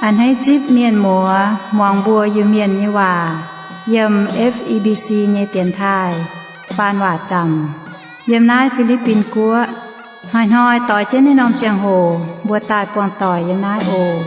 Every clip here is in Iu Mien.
A'hneiv zipv mienh muoz muangx mbuo Iu-Mienh nyei waac yiem F E B C nyei dienx taaih faan waac zaamc yiem naaiv Fi^li^bin Guoqv. Hnoi-hnoi doix jienv naaiv norm ziangh hoc mbuo daaih buangh doic yiem naaiv oc.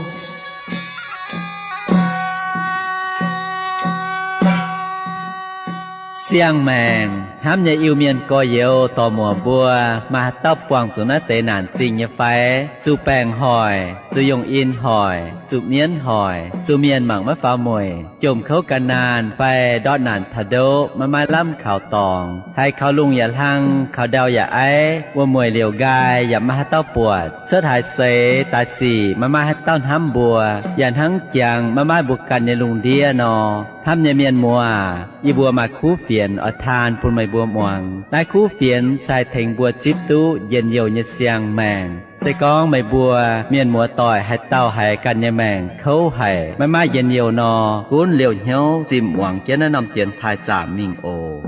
Siang-maengc hnamv nyei Iu-Mienh gorx-youz dorc-muoc mbuo, maaih haaix dauh buangh zuqc naaiv deix naanc zingh nyei fai? Zuqc baengc hoic, zuqc yungh in hoic, zuqc mienv hoic, zuqc mienh mangc maiv faaux mueic, jomc kouv gan naanh fai ndortv naanc taux ndoqv maiv maaih lamh kaux dorngx, haiz kaux lungh yaac hlang, kaux ndau yaac aiv, wuom-mueic liouc nqaai yaac maiv maaih haaix dauh buatc, cuotv haaix seix daaih sic maiv maaih haaix dauh hnamv mbuo, yaac hnangv jangx maiv maaih mbuo ganh nyei lungh ndiev nor. Hnamv nyei mienh muoz, yie mbuo maaih kuv fienx oix taan bun meih mbuo muangx. Naaiv kuv fienx se haih tengx mbuo zipv duqv njien-youh nyei siang-maengc. Se gorngv meih mbuo mienh muoz doic haaix dauh haiz ganh nyei maengc kouv haic, maiv maaih njien-youh nor, gunv liouh hnyouv zimh muangx jienv naaiv norm dienx taaih zaamc mingh oc.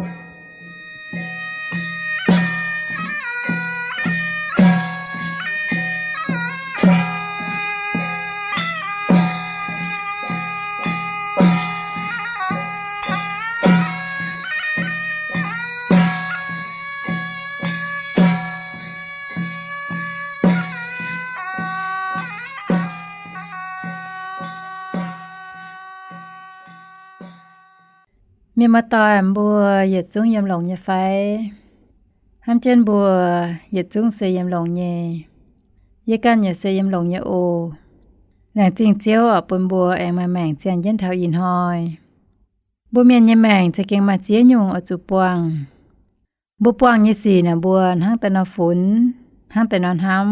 Mienh muoz-doic mbuo yietc zungv yiem longx nyei fai? Hnamv jienv mbuo yietc zungv se yiem longx nyei. Yie ganh yaac se yiem longx nyei oc. Laengz zingh Ziouv oc, bun mbuo aengx maaih maengc ziangh jienv taux ih hnoi. Mbuo mienh nyei maengc za'gengh maaih ziex nyungc oix zuqc buangh. Mbuo buangh nyei sic naaic mbuo hnangv daaih nor funx, hnangv daaih nor hnamv.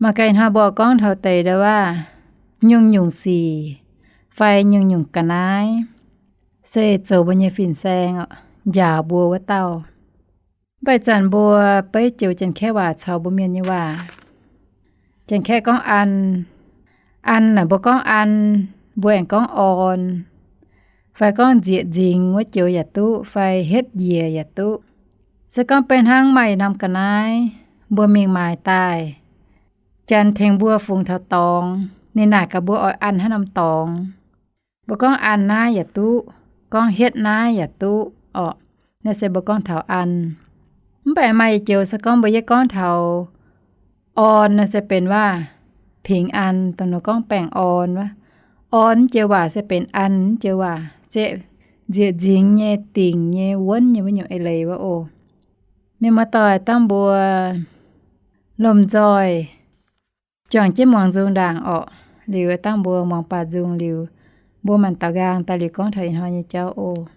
Mangc gaax ih hnoi mbuo gorngv taux deix ndau waac, nyungc-nyungc sic fai nyungc-nyungc ga'naaiv se zoux mbuo nyei fin-saeng, njaaux mbuo wuov dauh. Mv baac ih zanc mbuo beiv joux Janx-Kaeqv waac caux mbuo mienh nyei waac. Janx-Kaeqv gorngv an, an naaic mbuo gorngv an, mbuo aengx gorngv orn, fai gorngv nzieqc nzingx wuov joux yaac duqv, fai hietv njiec yaac duqv. Se gorngv beiv hnangv maaih norm ga'naaiv mbuo mingh maaiz daaih, Janx tengx mbuo fungx taux dorngx, ninh naaic gaax mbuo oix an haaix norm dorngx. Mbuo gorngv an naaiv yaac duqv, gorngv hietv naaiv yaac duqv orqc. Naaiv se mbuo gorngv taux an. Mv baac maaih joux se gorngv mbuo yie gorngv taux orn naaiv se benx waac 平安, dongh ninh gorngv baengh orn wuov. Orn joux waac se benx an joux waac, zeqc nzieqc nzingx nyei, dingc nyei, wuonv nyei wuov nyungc eix leiz wuov oc. Mienh muoz-doic, dangh mbuo lomh nzoih juangc jienv muangx nzung ndaangc orqc. Liuz dangh mbuo muangx baac nzung liuz, mbuo maanc daux nqaang daaih liuz gorngv taux ih hnoi nyei jauv oc.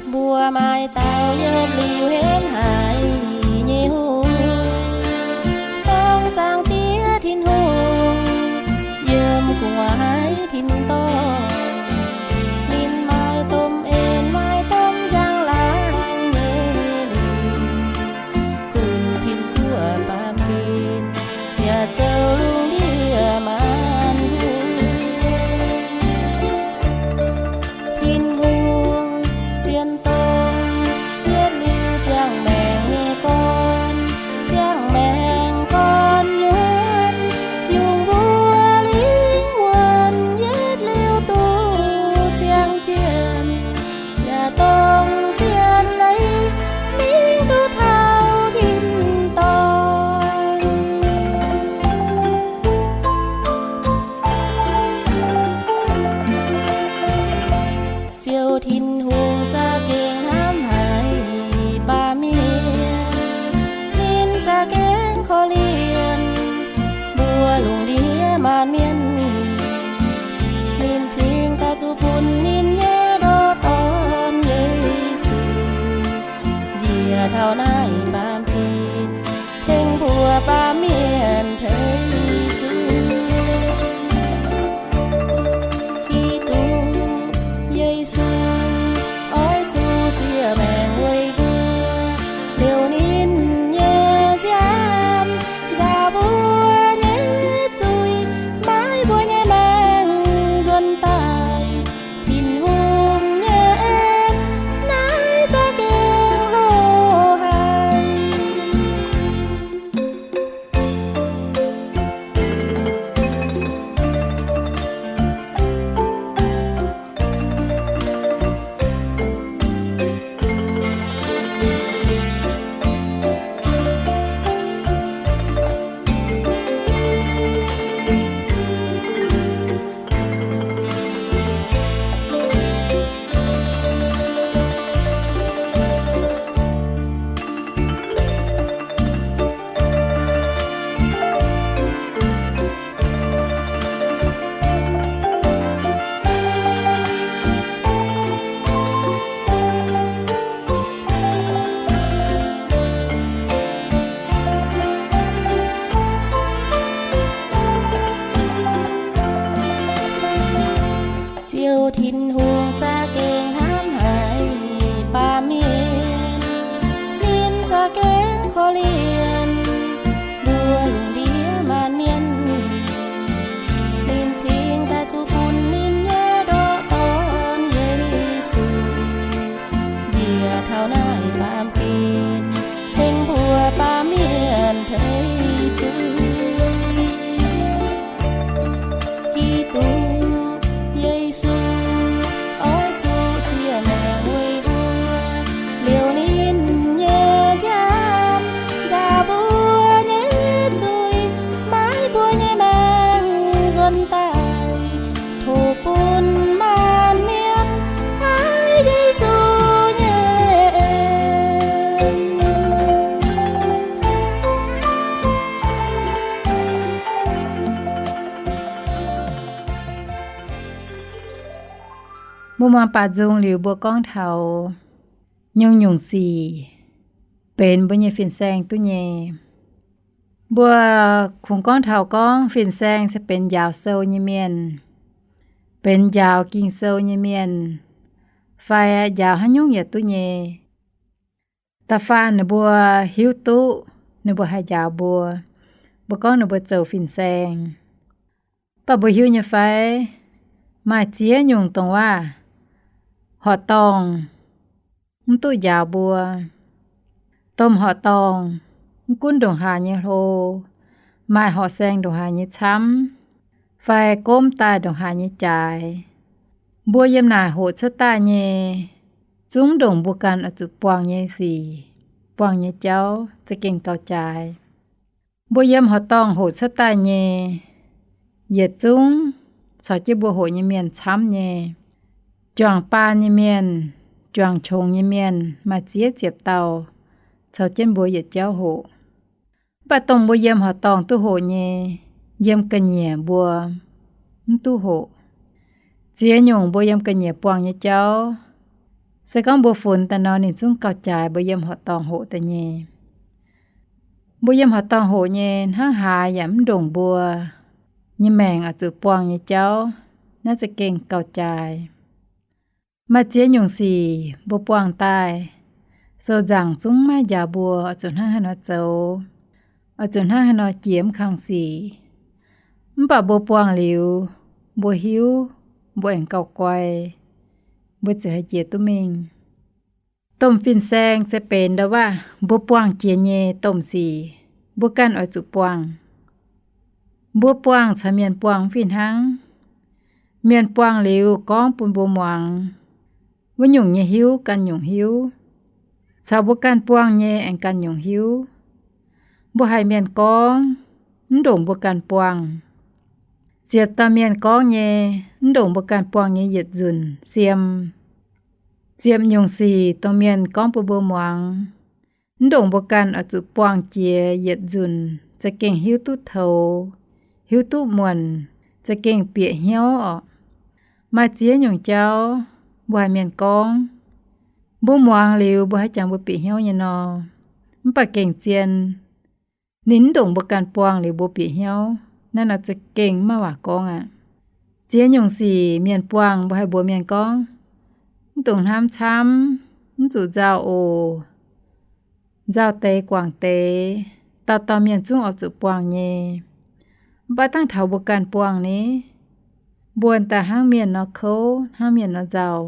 Mbuo maaih dauh yietc liuz henv haic nyei hungh, dongh Zaangc Diex Tin-Hungh, yiem gu'nguaaic haaix tin-dorngh. Ninh maaih domh en, maaih domh njang-laangc nyei lingc, gunv tin-guoqv baamh gen, yaac zoux lungh ndiev maanc hungh. Tin-Hungh zien dongh yietc liuz ziangh maengc nyei gorn, ziangh maengc gorn nyuonh, nyungc mbuo lingh wuonh yietc liuz duqv ziangh jienh, yaac dongh zien leiz mingh duqv taux tin-dorngh. Ziouv Tin-Hungh za'gengh hnamv haic baamh mienh, ninh za'gengh korv-lienh mbuo lungh ndiev maanc mienh. Ninh cingx daaih zuqc bun ninh nyei ndoh Dorn, Yesu, njiec taux naaiv baamh gen, tengx mbuo baamh mienh tengx zuqc. Giduc Yesu oix zuqc siev maengc weic mbuo, liouh ninh nyei nziaamv Tin-Hungh za'gengh hnamv haic baamh mienh, ninh za'gengh korv-lienh mbuo lungh ndiev maanc mienh. Ninh cingx daaih zuqc bun ninh nyei ndoqc Dorn, Yesu, njiec taux naaiv baamh gen, tengx mbuo baamh mienh tengx zuqc. Giduc Yesu oix zuqc siev maengc weic mbuo, liouc ninh nyei nziaamv nzaaux mbuo nyei zuiz, maaiz mbuo nyei maengc nzuonx daaih, tov bun maanc mienh taaih Yesu nyei en. Mbuo muangx baac nzung liuz mbuo gorngv taux nyungc-nyungc sic benx mbuo nyei fin-saeng duqv nyei. Mbuo kungx gorngv taux gorngv fin-saeng se benx njaaux sou nyei mienh, benx njaaux Ging-Sou nyei mienh, fai njaaux haaix nyungc yaac duqv nyei. Da'faanh ninh mbuo hiuv duqv ninh mbuo haih njaaux mbuo, mbuo gorngv ninh mbuo zoux fin-saeng. Mv baac mbuo hiuv nyei fai, maaih ziex nyungc dongh waac horqc dorngh mv duqv njaaux mbuo. Domh horqc dorngh mv gunv ndongc haaix nyei hlo, maaih horqc saeng ndongc haaix nyei camv, fai gomv daaih ndongc haaix nyei jaaix, mbuo yiem naaic hoqc cuotv daaih nyei, zungv ndongc mbuo ganh oix zuqc buangh nyei sic, buangh nyei jauv za'gengh gauh jaaix. Mbuo yiem horqc dorngh hoqc cuotv daaih nyei, yietc zungv caux jienv mbuo hoqc nyei mienh camv nyei. Juangc baan nyei mienh, juangc qongx nyei mienh maaih ziex ziepc dauh caux jienv mbuo yietc jauv hoqc. Mv baac dongh mbuo yiem horqc dorngh duqv hoqc nyei, yiem ga'nyiec mbuo mv duqv hoqc. Ziex nyungc mbuo yiem ga'nyiec buangh nyei jauv, se gorngv mbuo funx daaih nor, ninh zungv gauh jaaix mbuo yiem horqc dorngh hoqc daaih nyei. Mbuo yiem horqc dorngh hoqc nyei hnangv haaix yaac mv ndongc mbuo nyei maengc oix zuqc buangh nyei jauv, naaiv za'gengh gauh jaaix. Maaih ziex nyungc sic mbuo buangh daaih, sou nzaangc zungv maiv njaaux mbuo oix zuqc hnangv haaix nor zoux, oix zuqc hnangv haaix nor jiex mv kang sic. Mv baac mbuo buangh liuz, mbuo hiuv, mbuo aengx gauh guai, mbuo ziouc haih jiex duqv mingh. Domh fin-saeng se benx ndau-waac mbuo buangh jiex nyei domh sic, mbuo ganh oix zuqc buangh. Mbuo buangh caux mienh buangh mv fih hnangv. Mienh buangh liuz gorngv bun mbuo muangx, wuov nyungc nyei hiuv ganh nyungc hiuv, caux mbuo ganh buangh nyei aengx ganh nyungc hiuv. Mbuo haiz mienh gorngv, mv ndongc mbuo ganh buangh. Ziepc dauh mienh gorngv nyei, mv ndongc mbuo ganh buangh nyei yietc nzunc siem. Ziepc nyungc sic dongh mienh gorngv bun mbuo muangx, mv ndongc mbuo ganh oix zuqc buangh jiex yietc nzunc za'gengh hiuv duqv toux, hiuv duqv muonc, za'gengh bieqc hnyouv orqc. Maaih ziex nyungc jauv mbuo haiz mienh gorngv, mbuo muangx liuz mbuo haiz jangx mbuo bieqc hnyouv nyei nor, mv baac gengh zien ninh mv ndongc mbuo ganh buangh liuz mbuo bieqc hnyouv. Naaiv nor za'gengh maiv maaih waac gorngv aqv. Ziex nyungc sic mienh buangh mbuo haih mbuox mienh gorngv, mv dungx hnamv camv, mv zuqc nzauh oc. Nzauh deix guangc deix, dauh dauh mienh zungv oix zuqc buangh nyei. Mv baac dangh taux mbuo ganh buangh ni, mbuo daaih hnangv mienh nor kouv, hnangv mienh nor nzauh.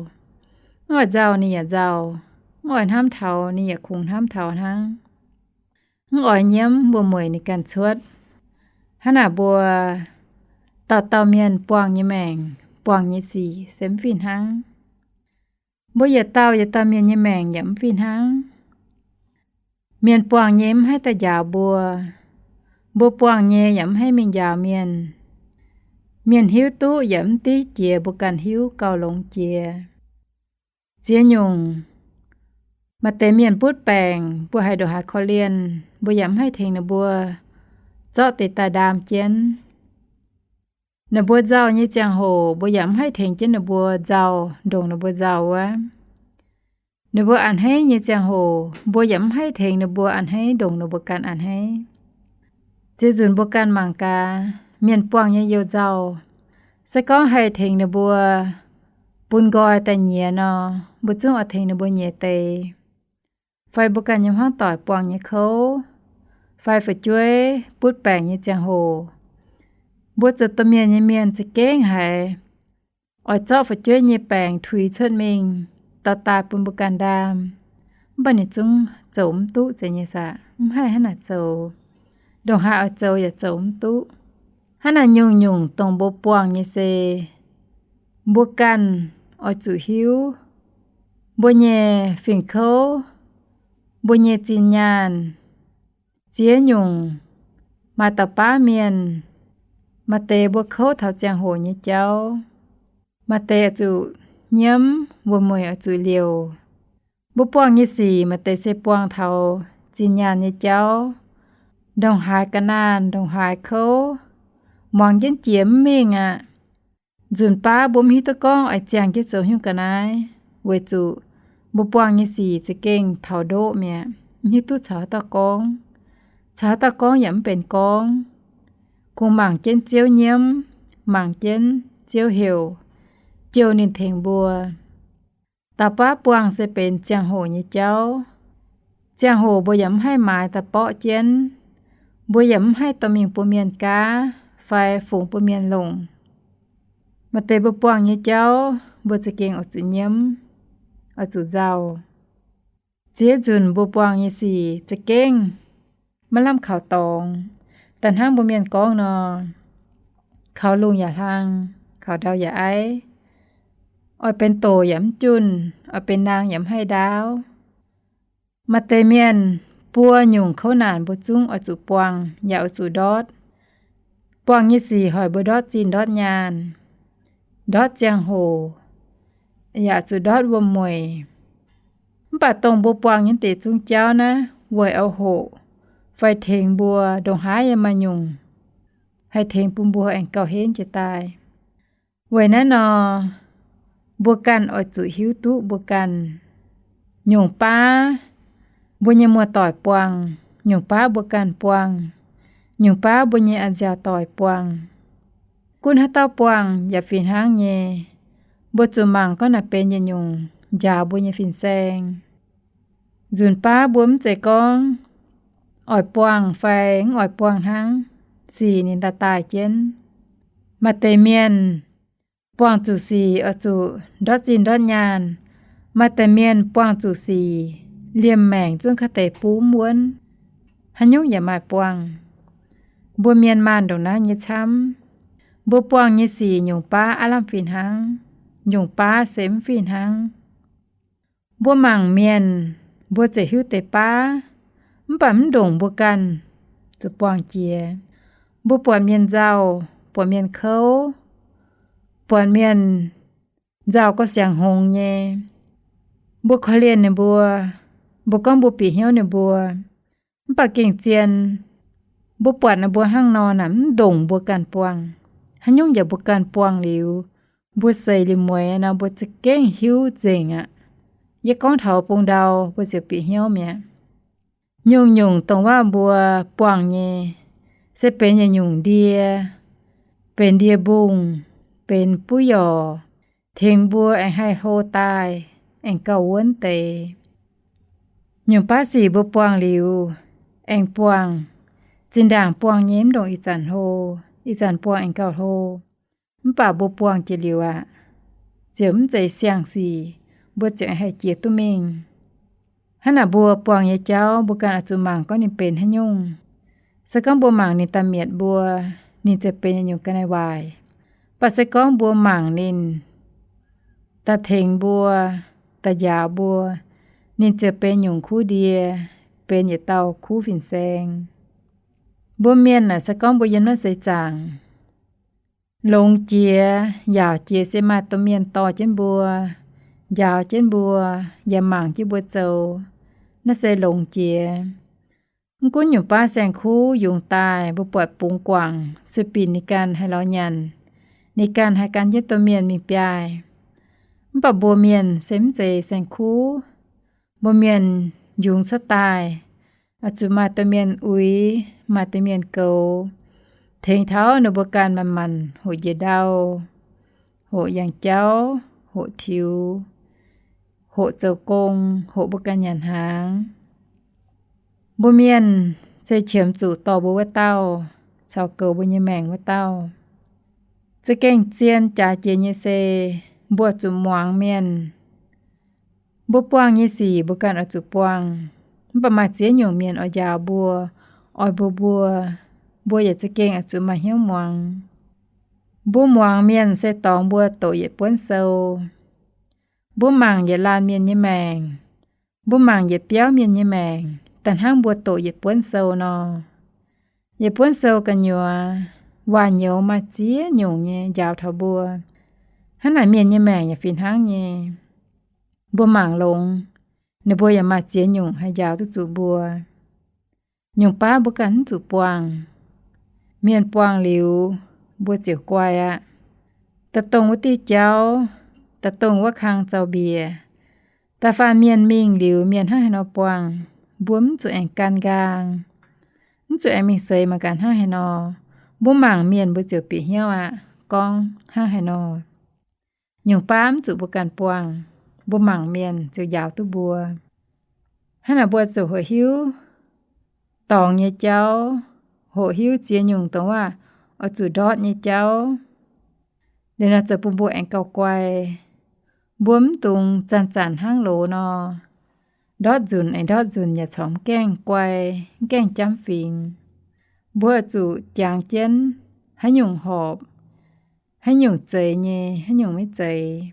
Mv oix nzauh ninh yaac nzauh, mv oix hnamv taux ninh yaac kungx hnamv taux hnangv. Mv oix nyiemv mbuo mueic ninh ganh cuotv. Hnangv naaic mbuo dauh dauh mienh buangh nyei maengc, buangh nyei sic se mv fih hnangv. Mbuo yietc dauh yietc dauh mienh nyei maengc yaac mv fih hnangv. Mienh buangh nyei mv haih daaih njaaux mbuo. Mbuo buangh nyei yaac mv haih mingh njaaux mienh. Mienh hiuv duqv yaac mv div jiex mbuo ganh hiuv gauh longx jiex. Ziex nyungc, maaih deix mienh butv baengc, mbuo haiz ndongc haaix korv-lienh, mbuo yaac mv haih tengx ninh mbuo zorqv deix daaih ndaam jienv. Ninh mbuo nzauh nyei ziangh hoc, mbuo yaac mv haih tengx jienv ninh mbuo nzauh ndongc ninh mbuo nzauh wuov. Ninh mbuo a'hneiv nyei ziangh hoc, mbuo yaac mv haih tengx ninh mbuo a'hneiv ndongc ninh mbuo ganh a'hneiv. Ziex nzunc mbuo ganh mangc gaax, mienh buangh nyei you-nzauh, se gorngv haih tengx ninh mbuo bun nqoi daaih nyiex nor, mbuo zungv oix tengx ninh mbuo nyei deix. Fai mbuo ganh nyei hmuangv doic buangh nyei kouv, fai fu'jueiv butv baengc nyei ziangh hoc, mbuo zoux domh mienh nyei mienh za'gengh haiz oix zorqv fu'jueiv nyei baengc tuix cuotv mingh dorh daaih bun mbuo ganh ndaam. Mv baac ninh zungv zoux mv duqv zeiz nyei saah? Mv haih hnangv naaic zoux. Ndongc haaix oix zoux yaac zoux mv duqv. Hnangv naaic nyungc-nyungc dongh mbuo buangh nyei se mbuo ganh oix zuqc hiuv. Mbuo nyei fingx kouv, mbuo nyei zinh nyaanh, ziex nyungc, maaih dauh baav mienh, maaih deix mbuo kouv taux ziangh hoc nyei jauv, maaih deix oix zuqc nyiemv, wuom-mueic oix zuqc liouc. Mbuo buangh nyei sic maaih deix se buangh taux zinh nyaanh nyei jauv, ndongc haaix ga'naanh, ndongc haaix kouv, muangx jienv jiex mv mingh aqv. Nzunc baav mbuo mv hiuv duqv gorngv oix ziangh jienv zoux haaix nyungc ga'naaiv, weic zuqc mbuo buangh nyei sic za'gengh taux ndoqv mi'aqv, mv hiuv duqv caux haaix dauh gorngv. Caux haaix dauh gorngv yaac mv benx gorngv. Kungx mangc jienv Ziouv nyiemv, mangc jienv Ziouv heuc, jouh ninh tengx mbuo. Dauh baav buangh se benx ziangh hoc nyei jauv. Ziangh hoc mbuo yaac mv haih maaiz daaih borqv jienv. Mbuo yaac mv haih dorh mingh bun mienh gaav fai fungx bun mienh longc. Maaih deix mbuo buangh nyei jauv mbuo za'gengh oix zuqc nyiemv, oix zuqc nzauh. Ziex nzunc mbuo buangh nyei sic za'gengh maiv lamh kaux dorngx. Da'hnangv mbuo mienh gorngv nor, kaux lungh yaac hlang, kaux ndau yaac aiv, oix benx doc yaac mv junh, oix benx naang yaac mv haih ndaauv. Maaih deix mienh buo nyungc kouv naanc mbuo zungv oix zuqc buangh yaac oix zuqc ndortv. Buangh nyei sic hoic mbuo ndortv zinh ndortv nyaanh, ndortv ziangh hoc, yaac zuqc ndortv wuom-mueic. Mv baac dongh mbuo buangh nyei deix zungv jauv naaiv weic oix hoqc fai tengx mbuo ndongc haaix yaac maaih nyungc haih tengx bun mbuo aengx gauh henv jiez daaih. Weic naaiv nor, mbuo ganh oix zuqc hiuv duqv mbuo ganh. Nyungc baav mbuo nyei muoz-doic buangh, nyungc baav mbuo ganh buangh, nyungc baav mbuo nyei a'nziaauc doic buangh. Gunv haaix dauh buangh yaac fih hnangv nyei. Mbuo zuqc mangc gorngv naaic benx yietc nyungc njaaux mbuo nyei fin-saeng. Nzunc baav mbuo mv zeiz gorngv oix buangh fai mv oix buangh hnangv, sic ninh daaih daaih jienv. Maaih deix mienh buangh zuqc sic oix zuqc ndortv zinh ndortv nyaanh. Maaih deix mienh buangh zuqc sic liemh maengc zungv kaav deix bumv wuonv. Haaix nyungc yaac maaih buangh. Mbuo mienh maanh ndongc naaiv nyei camv. Mbuo buangh nyei sic nyungc baav aav lamh fih hnangv, nyungc baav se mv fih hnangv. Mbuo mangc mienh, mbuo ziouc hiuv deix baav, mv baac mv ndongc mbuo ganh zuqc buangh jiex. Mbuo buatc mienh nzauh, buatc mienh kouv, buatc mienh nzauh gorx siangx hngongx nyei, mbuo korv-lienh ninh mbuo, mbuo gorngv mbuo bieqc hnyouv ninh mbuo. Mv baac gengh zien, mbuo buatc ninh mbuo hnangv nor naaic mv ndongc mbuo ganh buangh. Haaix nyungc yaac mbuo ganh buangh liuz, mbuo seix liuz mueiz nor mbuo za'gengh hiuv nzengc aqv. Yie gorngv taux bung ndau mbuo ziouc bieqc hnyouv mi'aqv. Nyungc-nyungc dongh waac mbuo buangh nyei, se benx yietc nyungc ndie, benx ndie-mbungh, benx buov yorc, tengx mbuo aengx haih hlo daaih, aengx gauh wuonv deix. Nyungc baav sic mbuo buangh liuz, aengx buangh, zinh ndaangc buangh nyei mv ndongc ih zanc hlo, ih zanc buangh aengx gauh hlo. Mv baac mbuo buangh jiex liuz aqv, ziouc mv zeiz siang-sic, mbuo ziouc haih jiex duqv mingh. Hnangv naaic mbuo buangh nyei jauv mbuo ganh oix zuqc mangc gorngv ninh benx haaix nyungc. Se gorngv mbuo mangc ninh daaih mietc mbuo, ninh ziouc benx yietc nyungc ga'naaiv waaic. Mv baac se gorngv mbuo mangc ninh daaih tengx mbuo, daaih njaaux mbuo, ninh ziouc benx nyungc kuv ndie, benx yietc dauh kuv fin-saeng. Mbuo mienh naaic se gorngv mbuo yiem naaiv seix zaangc longx jiex, yaauc jiex se maaih domh mienh dorh jienv mbuo, njaaux jienv mbuo, yaac mangc jienv mbuo zoux. Naaiv se longx jiex. Mv gunv nyungc baav saeng-kuv yungz daaih mbuo buatc bungx guangc, sueih binc ninh ganh haih lorz nyanc, ninh ganh haih gan jienv domh mienh mingh biaaih. Mv baac mbuo mienh se mv zeiz saeng-kuv. Mbuo mienh yungz cuotv daaih, oix zuqc maaih domh mienh uix, maaih domh mienh goux, tengx taux ninh mbuo ganh manc-manc hoqc njiec ndau, hoqc yangh jauv, hoqc tiux, hoqc zoux gong, hoqc mbuo ganh nyanc hnaangx. Mbuo mienh se qiemx zuqc dorh mbuo wuov dauh caux goux mbuo nyei maengc wuov dauh. Za'gengh zien jaax jiex nyei se mbuo zuqc muangx mienh. Mbuo buangh nyei sic mbuo ganh oix zuqc buangh. Mv baac maaih ziex nyungc mienh oix njaaux mbuo, oix mbuox mbuo, mbuo yaac za'gengh oix zuqc maaih hnyouv muangx. Mbuo muangx mienh se dorngx mbuo doqc yietc buonv sou. Mbuo mangc yietc laanh mienh nyei maengc, mbuo mangc yietc biauv mienh nyei maengc, da'hnangv mbuo doqc yietc buonv sou nor. Yietc buonv sou gu'nyuoz, waac-nyouz maaih ziex nyungc nyei njaaux taux mbuo. Hnangv naaic mienh nyei maengc yaac fih hnangv nyei. Mbuo mangc longx, ninh mbuo yaac maaih ziex nyungc haih njaaux duqv zuqc mbuo. Nyungc baav mbuo ganh mv zuqc buangh. Mienh buangh liuz, mbuo ziouc guai aqv. Da'dongh wuov diuh jauv, da'dongh wuov kang zaux-mbiec, da'faanh mienh mingh liuz mienh hnangv haaix nor buangh, mbuo mv zuqc aengx gan nqaang, mv zuqc aengx mingh seix mangc gaax hnangv haaix nor. Mbuo mangc mienh mbuo ziouc bieqc hnyouv aqv, gorngv hnangv haaix nor. Nyungc baav mv zuqc mbuo ganh buangh, mbuo mangc mienh ziouc njaaux duqv mbuo. Hnangv naaic mbuo zuqc hoqc hiuv dorngx nyei jauv, hoqc hiuv ziex nyungc dongh waac oix zuqc ndortv nyei jauv. Liuz nor zoux bun mbuo aengx gauh guai. Mbuo mv dungx zanc-zanc hnangv loz nor, ndortv nzunc aengx ndortv nzunc yaac corc mv gaengh guai, mv gaengh jamv fingx. Mbuo zuqc jangx jienv haaix nyungc horpc, haaix nyungc zeiz nyei, haaix nyungc maiv zeiz.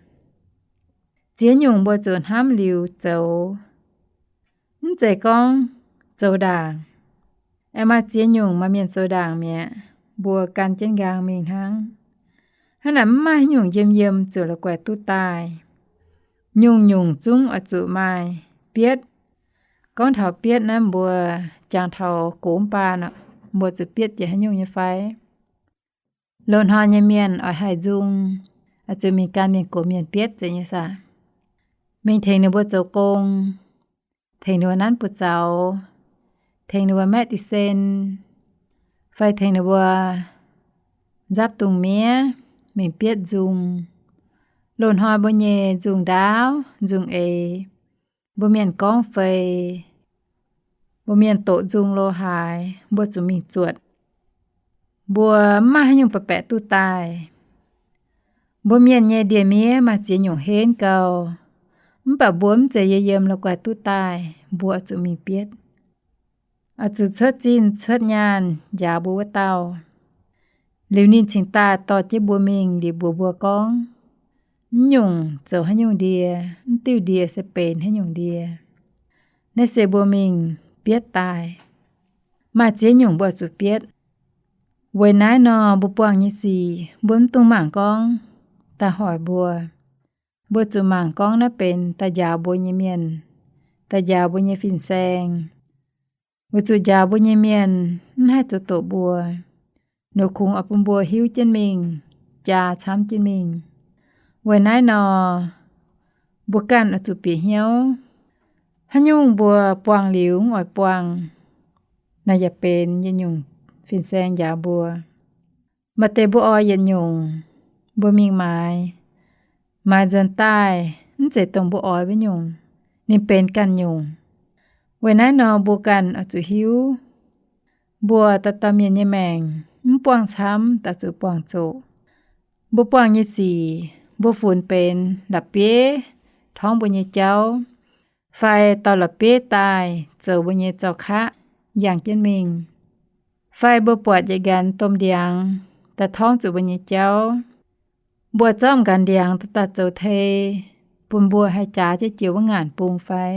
Ziex nyungc mbuo zuqc hnamv liuz zoux. Mv zeiz gorngv zoux ndaangc. Aengx maaih ziex nyungc maaih mienh zoux ndaangc mi'aqv, mbuo gan jienv nqaang mingh hnangv. Hnangv naaic mv maaih haaix nyungc yiem yiem zuqc la'guaih duqv daaih. Nyungc-nyungc zungv oix zuqc maaih bietv. Gorngv taux bietv naaiv mbuo jangx taux gox mv baac nor, mbuo zuqc bietv jiex haaix nyungc nyei fai? Loz-hnoi nyei mienh oix haih nzung, oix zuqc mingh gan mienh gox mienh bietv zeiz nyei saah? Mingh tengx ninh mbuo zoux gong, tengx ninh mbuo nanv buoz-zaux, tengx ninh mbuo maeqv dih sen, fai tengx ninh mbuo nzapv dungz miev, mingh bietv nzung. Loz-hnoi mbuo nyei nzung ndaauv, nzung eix, mbuo mienh gorngv fei, mbuo mienh doqc nzung lo haaix, mbuo zuqc mingh zuotc. Mbuo mv maaih haaix nyungc baeqc baeqc duqv daaih. Mbuo mienh nyei ndie-miev maaih ziex nyungc henv gau, mv baac mbuo mv zeiz yiem yiem la'guaih duqv daaih, mbuo oix zuqc mingh bietv. Oix zuqc cuotv zinh cuotv nyaanh njaaux mbuo wuov dauh. Liuz ninh cingx daaih dorh jienv mbuo mingh liuz mbuox mbuo gorngv, mv nyungc zoux haaix nyungc ndie, mv diuh ndie se benx haaix nyungc ndie. Naaiv se mbuo mingh bietv daaih. Maaih ziex nyungc mbuo zuqc bietv. Weic naaiv nor mbuo buangh nyei sic mbuo mv dungx mangc gorngv daaih hoic mbuo. Mbuo zuqc mangc gorngv naaiv benx daaih njaaux mbuo nyei mienh, daaih njaaux mbuo nyei fin-saeng. Weic zuqc njaaux mbuo nyei mienh mv haih zoux doqc mbuo, ninh kungx oix bun mbuo hiuv jienv mingh, jaa camv jienv mingh. Weic naaiv nor, mbuo ganh oix zuqc bieqc hnyouv. Haaix nyungc mbuo buangh liuz mv oix buangh, naaiv yaac benx yietc nyungc fin-saeng njaaux mbuo. Maaih deix mbuo oix yietc nyungc, mbuo mingh maaiz. Maaiz nzuonx daaih mv zeiz dongh mbuo oix wuov nyungc, ninh benx ganh nyungc. Weic naaiv nor mbuo ganh oix zuqc hiuv, mbuo dauh dauh mienh nyei maengc mv buangh camv daaih zuqc buangh zoqc. Mbuo buangh nyei sic, mbuo funx benx la'bieiv torngv mbuo nyei jauv, fai dorh la'bieiv daaih zoux mbuo nyei zaux kaqv yangh jienv mingh, fai mbuo buatc yietc nqanx domh ndiangx daaih torngv zuqc mbuo nyei jauv, mbuo zorqv nqanx ndiangx daaih zoux tei, bun mbuo haih jaax jienv jiex wuov ngaanc bung fai?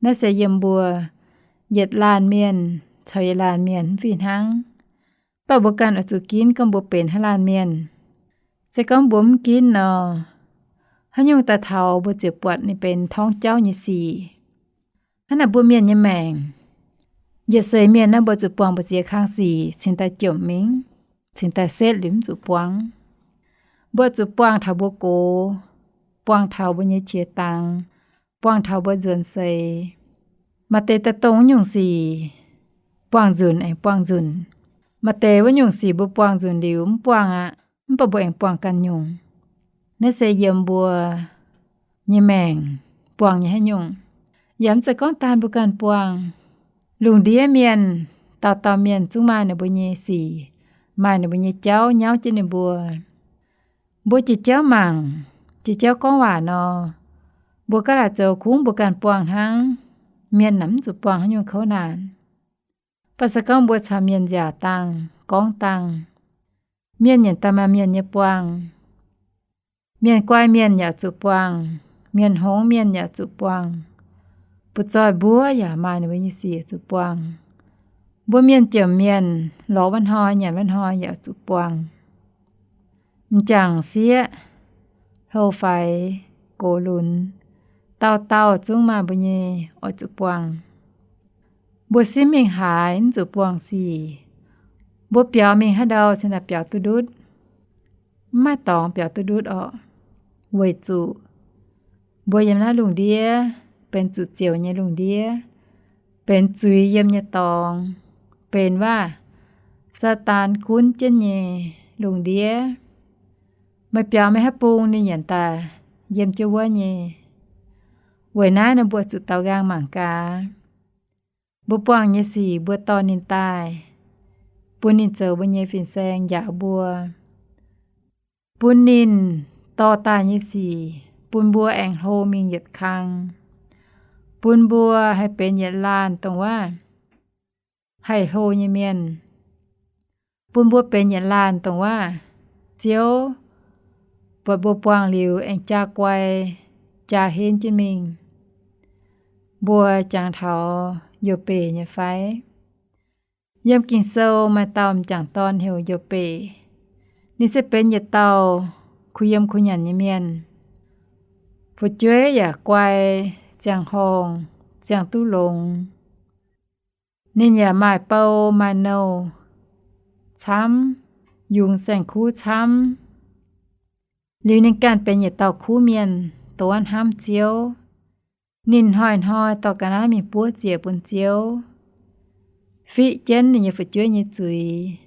Naaiv se yiem mbuo yietc laanh mienh caux yietc laanh mienh mv fih hnangv. Mv baac mbuo ganh oix zuqc ginv gorngv mbuo benx haaix laanh mienh. Se gorngv mbuo mv ginv nor, haaix nyungc daaih taux mbuo ziouc buatc ninh benx torngv jauv nyei sic. Hnangv naaic mbuo mienh nyei maengc, yietc seix mienh naaiv mbuo zuqc buangh mbu'ziex kang sic cingx daaih jomc mingh, cingx daaih setv liuz mv zuqc buangh. Mbuo zuqc buangh taux mbuo gox, buangh taux mbuo nyei qiex dangx, buangh taux mbuo nzuonx seix. Maaih deix daaih dongh wuov nyungc sic buangh nzunc aengx buangh nzunc. Maaih deix wuov nyungc sic mbuo buangh nzunc liuz mv buangh aqv, mv baac mbuo aengx buangh ganh nyungc. Naaiv se yiem mbuo nyei maengc buangh nyei haaix nyungc. Yaac mv zeiz gorngv daan mbuo ganh buangh. Lungh ndiev mienh, dauh dauh mienh zungv maaih ninh mbuo nyei sic, maaih ninh mbuo nyei jauv nyauv jienv ninh mbuo. Mbuo jiex jauv mangc, jiex jauv gorngv waac nor, mbuo gaav laaic zoux kungx mbuo ganh buangh hnangv. Mienh naaic mv zuqc buangh haaix nyungc kouv naanc. Mv baac se gorngv mbuo caux mienh nziaauc dangh, gorngv dangh, mienh nyanc daaih maaih mienh nyei buangh. Mienh guai mienh yaac zuqc buangh, mienh hngongx mienh yaac zuqc buangh. Butv-zoih mbuov yaac maaih ninh mbuo nyei sic zuqc buangh. Mbuo mienh jomc mienh, lorz wuov hnoi nyanc wuov hnoi yaac zuqc buangh. M'jangc sieqv, hlo faix, gox lunx, dauh dauh zungv maaih mbuo nyei oix zuqc buangh. Mbuo simv mingh haaix mv zuqc buangh sic. Mbuo biaux mingh haaix ndau cingx daaih biaux duqv ndutv. Mv maaih dorngx biaux duqv ndutv orqc. Weic zuqc mbuo yiem naaiv lungh ndiev benx zuqc zioux nyei lungh ndiev, benx zuiz yiem nyei dorngx, benx waac Saadaan gunv jienv nyei lungh ndiev. Meih biaux meih haaix bung ninh yaac daaih yiem jienv wuov nyei. Weic naaiv nor mbuo zuqc daaux nqaang mangc gaax. Mbuo buangh nyei sic mbuo dorh ninh daaih, bun ninh zoux mbuo nyei fin-saeng njaaux mbuo, bun ninh dorh daaih nyei sic bun mbuo aengx hlo mingh yietc kang, bun mbuo haih benx yietc laanh dongh waac haih hlo nyei mienh, bun mbuo benx yietc laanh dongh waac Ziouv buatc mbuo buangh liuz aengx jaa guai, jaa henv jienv mingh. Mbuo jangx taux Yo^mbeic nyei fai? Yiem Ging-Sou maaih dauh m'jangc dorn heuc Yo^mbeic. Ninh se benx yietc dauh kuh yiem kuh nyanc nyei mienh. Fu'jueiv yaac guai, ziangh horngh, ziangh duqv longx. Ninh yaac maaih bou maaih nouh camv, yungz saeng-kuv camv. Liuz ninh ganh benx yietc dauh kuv mienh, dongh hnamv Ziouv. Ninh hnoi-hnoi dorh ga'naaiv mingh buov ziec bun Ziouv, fiqv jienv ninh nyei fu'jueiv nyei zuiz.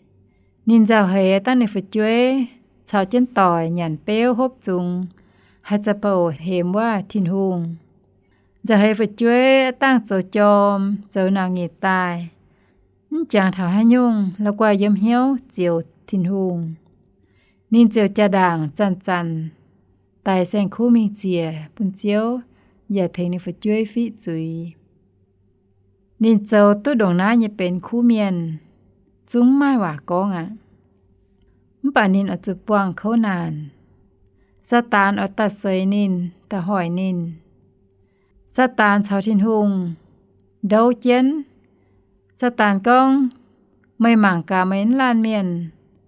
Ninh nzauh heix dangh ninh fu'jueiv caux jienv doic nyanc beuv hopv zungx, haih za'bouc hemx waac Tin-Hungh. Nzauh heix fu'jueiv dangh zoux jorm, zoux nauc nyeic daaih, mv jangx taux haaix nyungc, la'guaih yiem hnyouv zioux Tin-Hungh. Ninh ziouc jaa-ndaangc zanc-zanc daix saeng-kuv mingh ziec bun Ziouv, yaac tengx ninh fu'jueiv fiqv zuiz. Ninh zoux duqv ndongc naaiv nyei benx kuv mienh, zungv maaih waac gorngv aqv. Mv baac ninh oix zuqc buangh kouv naanc. Saadaan oix daaih seix ninh, daaih hoic ninh. Saadaan caux Tin-Hungh ndouv jienv. Saadaan gorngv, meih mangc gaax meih wuov laanh mienh,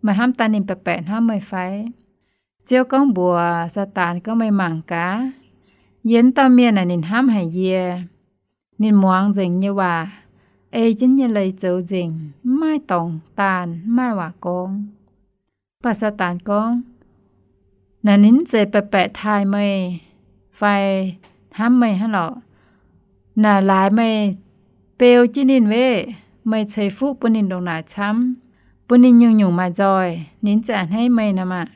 meih hnamv daaih ninh baeqc baeqc hnamv meih fai? Ziouv gorngv mbuox Saadaan gorngv, meih mangc gaax, yie wuov dauh mienh naaic ninh hnamv haic yie. Ninh muangx nzengc nyei waac, ei jienv nyei leiz zoux nzengc, mv maaih dorngx daanh, mv maaih waac gorngv. Mv baac Saadaan gorngv, naaic ninh mv zeiz baeqc baeqc taaih meih fai hnamv meih hnangv lorqc. Naaic laaix meih beu jienv ninh weqv, meih ceix fuqv bun ninh ndongc naaic camv, bun ninh nyungc-nyungc maaih nzoih, ninh mv zeiz a'hneiv meih nor maah!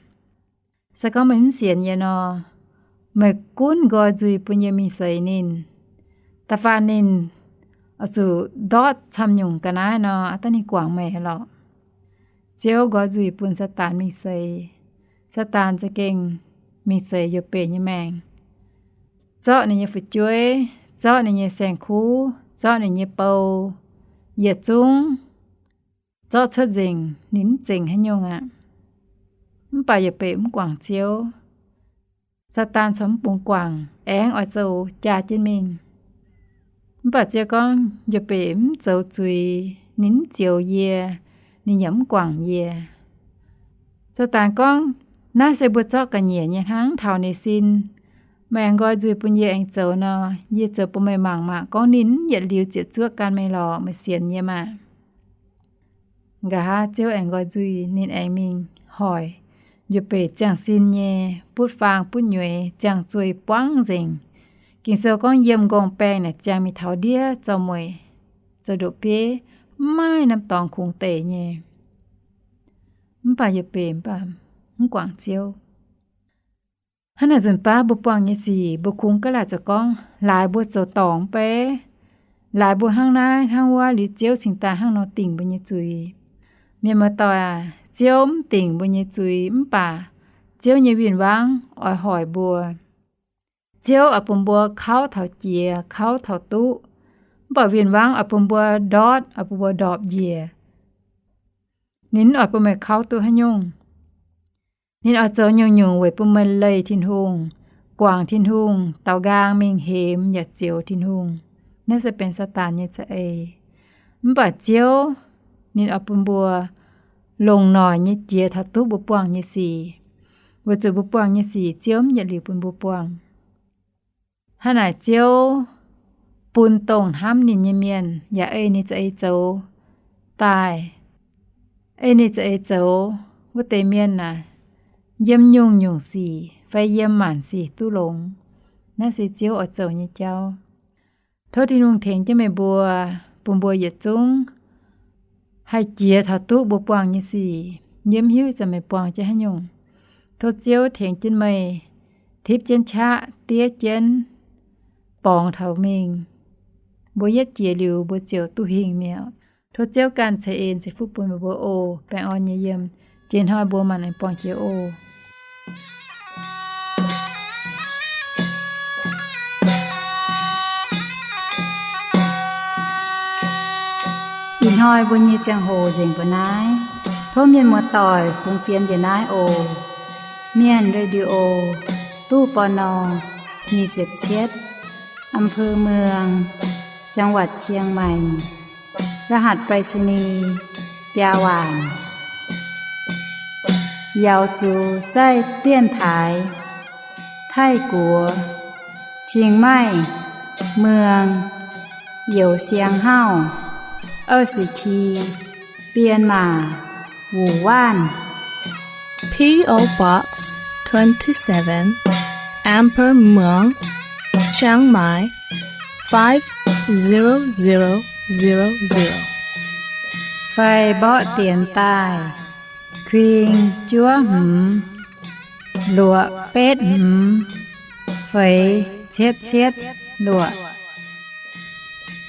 Se gorngv meih mv sienx yie nor, meih gunv nqoi nzuih bun yie mingh seix ninh. Da'faanh ninh oix zuqc ndortv camv-nyungc ga'naaiv nor, aa dangh ninh guangc meih lorqc. Ziouv nqoi nzuih bun Saadaan mingh seix. Saadaan za'gengh mingh seix Yo^mbeic nyei maengc, zorqv ninh nyei fu'jueiv, zorqv ninh nyei saeng-kuv, zorqv ninh nyei bou, yietc zungv zorqv cuotv nzengc, ninh mv zengc haaix nyungc aqv. Mv baac Yo^mbeic mv guangc Ziouv. Saadaan corc mv bungx guangc, aengx oix zoux jaa jienv mingh. Mv baac Ziouv gorngv, Yo^mbeic mv zoux zuiz, ninh mv zioux yie, ninh yaac mv guangc yie. Saadaan gorngv, naaiv se mbuo zorqv ga'nyiec nyei hnangv, taux ninh sin. Meih aengx nqoi nzuih bun yie aengx zoux nor, yie zoux bun meih mangc maah! Gorngv ninh mv yietc liuz ziepc zuoqv gan meih lorqc, meih sienx yie maah! Nqa'haav Ziouv aengx nqoi nzuih, ninh aengx mingh hoic Yo^mbeic ziangh sin nyei, butv faang butv nyueiz, ziangh zueih buangv nzengc. Ging-Sou gorngv yiem nqorngv-baengh naaic ziangh mingh taux ndiev zorc mueic, zoux ndoqc bieiv, mv maaih norm dorngx kungx deic nyei. Mv baac Yo^mbeic mv baac mv guangc Ziouv. Hnangv naaic nzunc baav mbuo buangh nyei sic, mbuo kungx gaav laaic zoux gorngv laaix mbuo zoux dorngc mv bei, laaix mbuo hnangv naaiv hnangv wuov, liuz Ziouv cingx daaih hnangv nor dingc mbuo nyei zuiz. Mienh muoz-doic aac, Ziouv mv dingc mbuo nyei zuiz, mv baac Ziouv nyei win-wangv oix hoic mbuo. Ziouv oix bun mbuo kauv taux jiex, kauv taux duqv, mv baac win-wangv oix bun mbuo ndortv, oix bun mbuo ndorpc njiec. Ninh mv oix bun meih kauv duqv haaix nyungc. Ninh oix zoux nyungc-nyungc weic bun meih leih Tin-Hungh, guangc Tin-Hungh, daaux nqaang mingh hemx yaac zioux Tin-Hungh. Naaiv se benx Saadaan nyei za'eix. Mv baac Ziouv ninh oix bun mbuo longc noic nyei jiex taux duqv mbuo buangh nyei sic, weic zuqc mbuo buangh nyei sic Ziouv mv yietc liuz bun mbuo buangh. Hnangv naaic Ziouv bun dongh hnamv ninh nyei mienh yaac ei ninh za'eix zoux daaih. Ei ninh za'eix zoux wuov deix mienh aah, yiem nyungc-nyungc sic fai yiem maanc sic duqv longx. Naaiv se Ziouv oix zoux nyei jauv. Tov Tin-Hungh tengx jienv meih mbuo, bun mbuo yietc zungv haih jiex taux duqv mbuo buangh nyei sic. Yie mv hiuv zanc meih buangh jienv haaix nyungc. Tov Ziouv tengx jienv meih, tipv jienv qaqv, diev jienv, borngz taux mingh. Mbuo yietv jiex liuz mbuo ziouc duqv hingh mi'aqv. Tov Ziouv ganh ceix en ceix fuqv bun meih mbuo oc. Baengh orn nyei yiem. Jiex hnoi mbuo mangc aengx buangh jiex oc. Ih hnoi mbuo nyei ziangh hoc nzengc mbuo naaiv. Tov mienh muoz-doic fungx fienx njiec naaiv oc. Mienh Radio, ตู้ ปณ. nyic ziepc cietv, อำเภอเมือง จังหวัดเชียงใหม่ รหัสไปรษณีย์ biaa waanc. Yaux zuqc zaih 电台 Taiv-Guoqv, Chiang Mai, Muang, Youz Siang Hauv, 二十七编码五万. P O Box twenty-seven, Amber Muang, Chiang Mai, five zero zero zero zero. Fai mborqv dienx daaih: kuing juov hmz, luoqc betv hmz, feix cietv cietv luoqc.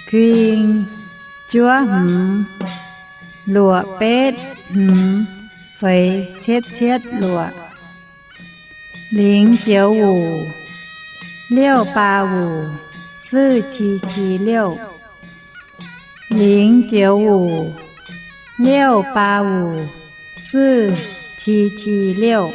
Kuing juov hmz, luoqc betv hmz, feix cietv cietv luoqc. 零九五 六八五 四七七六. 零九五 六八五 四七七六.